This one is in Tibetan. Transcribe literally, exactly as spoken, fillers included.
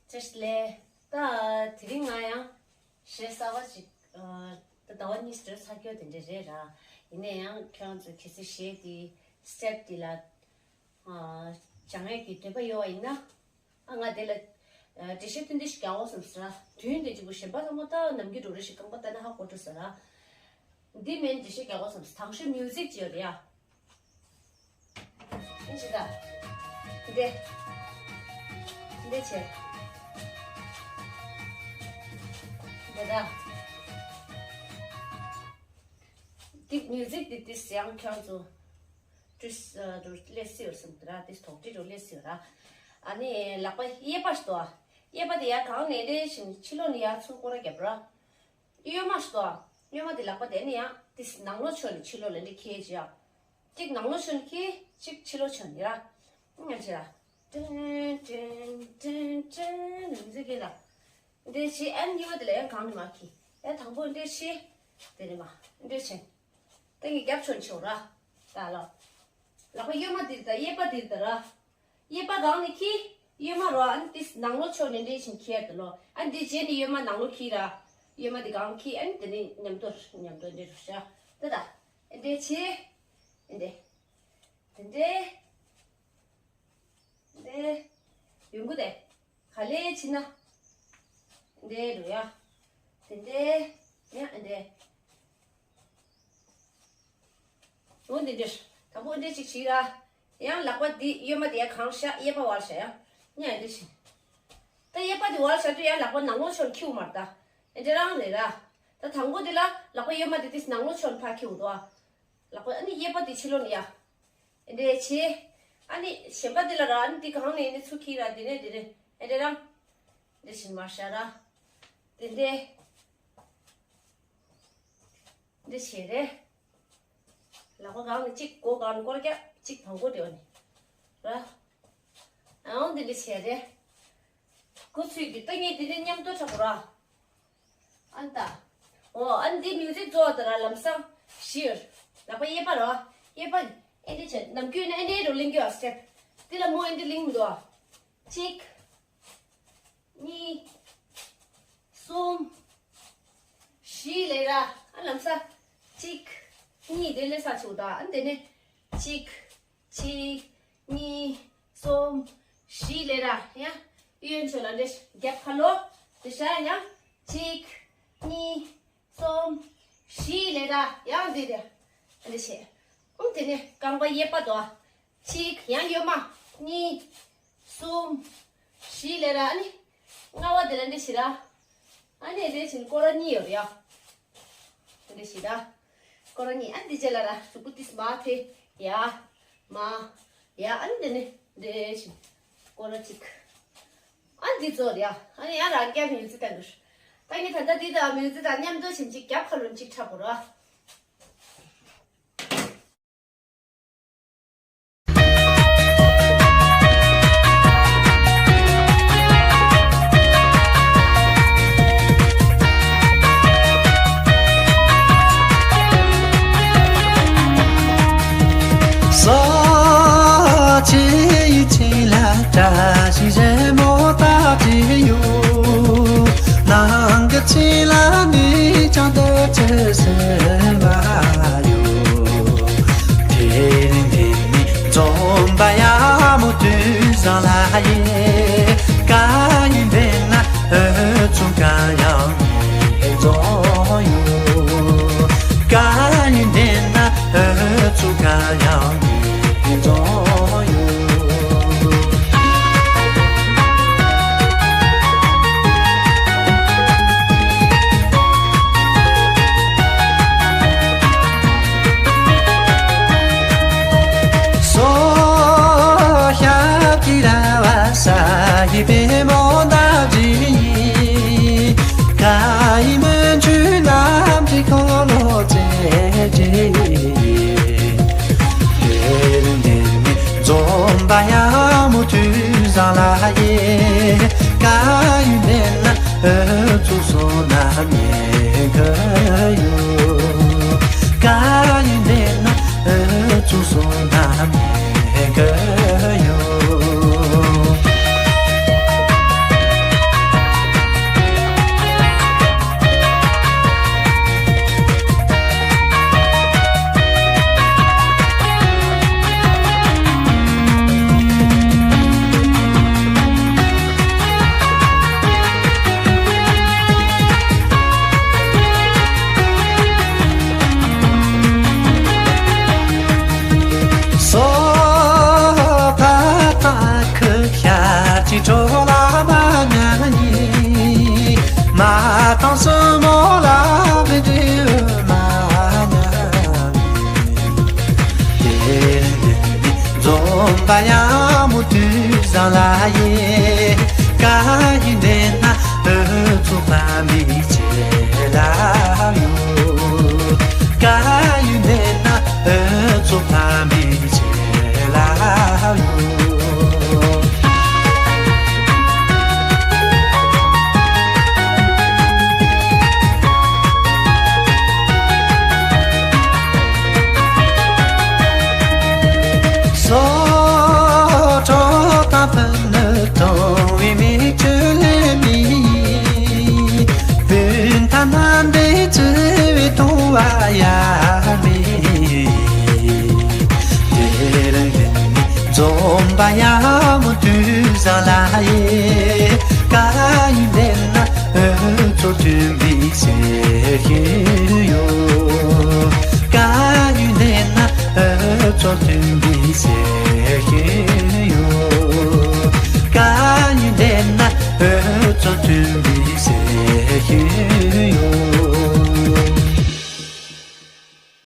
བཀྲ་ཤིས་བདེ་ལེགས། ད་དེ་རིང་ང་ཡང་གཞས་གསར་པ་ཅིག་ཨ། ད་ཟླ་བ་གཉིས་སུ་འགྲོ་ཚར་རྒྱུ་དེ་འདྲ་རེད་ར། ཡིན་ན་ཡང་ཁྱོད་རང་ཚོ་གལ་སྲིད་གཞས་དེ་སི་ཊེབ་དེ་ལ་ཨ། སྦྱང་ཡས་ཀྱི་འདོད་པ་ཡོད་པ་ཡིན་ན། ཨ། ང་དེ་ལ་ཨ། འགྲེལ་བཤད་ཐུང་ཐུང་ཞིག་རྒྱག་འོ་བསམ་ཟེར་ར། དུས་དེ་གཅིག་པུ་གཞན་པ་ཚང་མ་ད་ནམ་རྒྱུན་འགྲོ་རེ་ཞིག་རྐང་པ་བཏང་ན་ཧ་གོ་འགྲོ་ཟེར་ར། འདི་མིན་འགྲེལ་བཤད་རྒྱག་འོ་བསམ་ཟེར། དང་ཤོས་མིའུ་ཟིག་ཅིག་ཡོད་རེད་ཡ། ཨིན་ཅི་ད། འདི། འདི་བྱས། འདི་ད། འདི་མིའུ་ཟིག་འདི་འདི་ཡང་ཁྱོད་ཚོ། ཏུས་ཨ། དུ་སླེབས་སྲིད་ཡོད་བསམ་གི་ར། འདི་དོག་ཏི་རུ་སླེབས་སྲིད་ཡོད་ར། ཨ་ནི་ལག་པ་གཡས་པ་ཞིག་ཏུ། གཡས་པ་དེ་ཡར་གང་ནས་འདྲེ་བཞིན་ཕྱི་ལོགས་ནས་ཡར་ཚུར་སྐོར་ར་རྒྱབ་ར། གཡོན་མ་ཞིག་ཏུ། གཡོན་མ་དེ་ལག་པ་དེ་ནི་ཡང་དེ་ནང་ལོགས་ཕྱོགས་ནས་ཕྱི་ལོགས་ལ་འདི་ཁྱེར་བྱས་ཡ། གཅིག་ནང་ལོགས་ཕྱོགས་ནས་ཁྱེར། གཅིག་ཕྱི་ལོགས་ཕྱོགས་ནས་ར། ང་བྱས་ར། ཏྲེན་ཏྲེན་ཏྲེན་ཏྲེན་ནམ་ཟེར་གི་ར། འདི་བྱས་ཨན་གཡོན་མ་དེ་ལ་ཡང་གང་ནས་མར་ཁྱེར། ཨན་དང་པོ་འདི་བྱས། དེ་ནས་མར་འདི་བྱས། ད་ངས་རྒྱབ་ཕྱོགས་ནས་ཁྱེར་ར། ད་ལོ། ལག་པ་གཡོན་མ་འདིར་ད། གཡས་པ་འདིར་ད་ར། གཡས་པ་གང་ནས་ཁྱེར། གཡོན་མ་རོ། ཨ་ནི་དེ་ནང་ལོགས་ཕྱོགས་ནས་འདྲེ་བཞིན་ཁྱེར་དུ་ལོ། ཨ་ནི་དེ་རྗེས་ནས་གཡོན་མ་ནང་ལོགས་ཁྱེར་ར། གཡོན་མ་དེ་གང་ཁྱེར། ཨ་ནི་དེ་ནས་མཉམ་དུ་མཉམ་དུ་འདྲེ་རུ་བྱ། ད་ད། འདྲེ་བྱས། འདྲེ། དེ་འདྲེ། འདྲེ། ཡོང་གི་དེ། ག་ལེ་ཕྱིན་ན། འདྲེ་རུ་ཡ། དེ་འདྲེ། ཡ་འདྲེ། འོ་འདི་འདྲ། དང་པོ་འདི་འདྲ་ཅིག་བྱེད་ར། ཡང་ལག་པ་འདི་གཡོན་མ་འདི་ཡར་གང་བཞག་གཡས་པ་བར་བཞག་ཡ། ཉ་འདི་བྱེད། ད་གཡས་པ་འདི་བར་བཞག་དུས་ཡང་ལག་པ་ནང་ལོགས་ཕྱོགས་འཁྱེར་མར་ད། འདི་རང་རེད་ར། ད་དང་པོ་འདི་ལ་ལག་པ་གཡོན་མ་འདི་འདི་ནང་ལོགས་ཕྱོགས་ཕར་འཁྱེར་འདུག་ཨ། ལག་པ་ཨ་ནི་གཡས་པ་འདི་ཕྱི་ལོགས་ནས་ཡ། འདི་འདྲ་བྱེད། ཨ་ནི་གཞན་པ་འདི་ལ་ར། ཨ་ནི་འདི་གང་ནས་ནི་ཚུར་འཁྱེར་ར། འདི་ནས་འདི་ནས་འདི་འདྲ་རང་། འདི་བཞིན་མར་བཞག་ར། འདི་འདྲ། འདི་བྱས་རེད། ལག་པ་གང་ནས་གཅིག་མགོ་གང་ནས་སྐོར་རྒྱག་གཅིག་བང་མགོ་འདྲ་བ་ནས་ར། ཨའོ་འདི་འདྲ་བྱས་རེད། འགོ་ཚུགས་ཀྱི་ལྟ་ངན་འདི་འདྲ་མཉམ་དུ་ཆགས་པོ་ར། ཨན་ད། འོ་ཨན་འདི་མིའུ་ཟིག་རྫོགས་ད་ར་ལམ་སང་ཤིར། ལག་པ་གཡས་པ་ར། གཡས་པ། ཨེ་འདྲ་བྱས་ནམ་རྒྱུན་ནས་ཨེ་འདྲ་རུ་ལེན་རྒྱུ་ཨ་སི་ཊེབ། འདི་ལ་མོ་ཨེ་འདྲ་ལེན་མི་འདུག་ཨ། གཅིག་གཉིས། གསུམ། བཞི་ལས་ར། ཨ་ལམ་ས། གཅིག་གཉིས་དེ་ལས་ས་ཆུ་ད། ཨ་དེ་ནས་གཅིག་གཅིག་གཉིས། གསུམ། བཞི་ལས་ར། ཡ། གཡོན་ཕྱོགས་ལ་འདྲེ་རྒྱབ་ཁ་ལོ། དེ་ཤ་ཡ། གཅིག་གཉིས། གསུམ། བཞི་ལས་ར། ཡང་འདི་རེད། འདི་བྱས། ཨུམ་དེ་ནས་རྐང་པ་གཡས་པ་དོ། གཅིག་ཡང་གཡོན་མ། གཉིས། གསུམ། བཞི་ལས་ར། ཨ་ནི། ལྔ་བ་དེ་ལ་འདི་བྱེད་ར། ཨ་ནི་རེ་བཞིན་སྐོར་ར་གཉིས་ཡོད་རེད་ཡ། འདི་བྱེད་ར། སྐོར་ར་གཉིས། ཨ་འདི་རྗེས་ལ་ར་གཟུགས་པོ་ཏིས་མ་ཕེ། ཡ། མ། ཡ། ཨ་ནི་འདི་ནི་རེ་བཞིན་སྐོར་ར་གཅིག་ཨ་འདི་ཚོ་རེད་ཡ། ཨ་ནི་ཡ་རང་རྒྱབ་མིའུ་ཟིག་བཏང་གི། ད་ངས་ད་ལྟ་འདི་དང་མིའུ་ཟིག་དང་མཉམ་དུ་བྱིན་གཅིག་རྒྱབ་ཁ་ལོན་གཅིག་འཁྲབ་དགོས་ར། ས་ཆེ་ཡི་ཆེ་ལ་བཀྲ་ཤིས་རི་མོ་ལྟ་ཅི་ཡོད། ནང་གི་ཆེ་ལ་ནི་ཅང་ཏོ་ཆེ་སེ་མ་ཡོད། དེ་རིང་འདི་ནི་འཛོམས་པ་ཡག་མོ་དུས་བཟང་ལ་ཡེ། ག་ཡིན་འདི་ན་ཨོ་ཚུ་ག་ཡང་འཛོམས་ཡོད། ག་ཡིན་འདི་ན་ཨོ་ཚུ་ག་ཡང་འཛོམས་ཡོད། མ་དང་སྲིན་མོ་ལ་མི་འདྲེ་མ་ཉམས། དེ་རིང་འདི་ནི་འཛོམས་པ་ཡང་མོ་དུས་བཟང་ལ་ཡེ། ག་ཡུལ་འདི་ན་འུ་ཚོ་ཕ་མའི་ཆེ་ལ་ཡོད། ག་ཡུལ་འདི་ན་འུ་ཚོ་ཕ་མའི་ཆེ་ལ་ཡོད། སོ་ཁྲོ་དང་ཕུ་ནུ་གཏོང་བའི་མིག་ཆུ་ལས་མི། བུན་ཐ་ན་འདི་ཆུ་བའི་གཏོང་བ་ཡ་མི། དེ་རིང་འདི་ནི་འཛོམས་པ་ཡ་མོ་དུས་བཟང་ལ་ཡེ། ག་ཡུལ་འདི་ན་འུ་ཚོ་མཐུན་པའི་ཟེར་གྱི་ཡོད། ག་ཡུལ་འདི་ན་འུ་ཚོ་མཐུན་པའི་ཟེར་གྱི་ཡོད། ག་ཡུལ་འདི་ན་འུ་ཚོ་མཐུན་པའི་ཟེར་གྱི་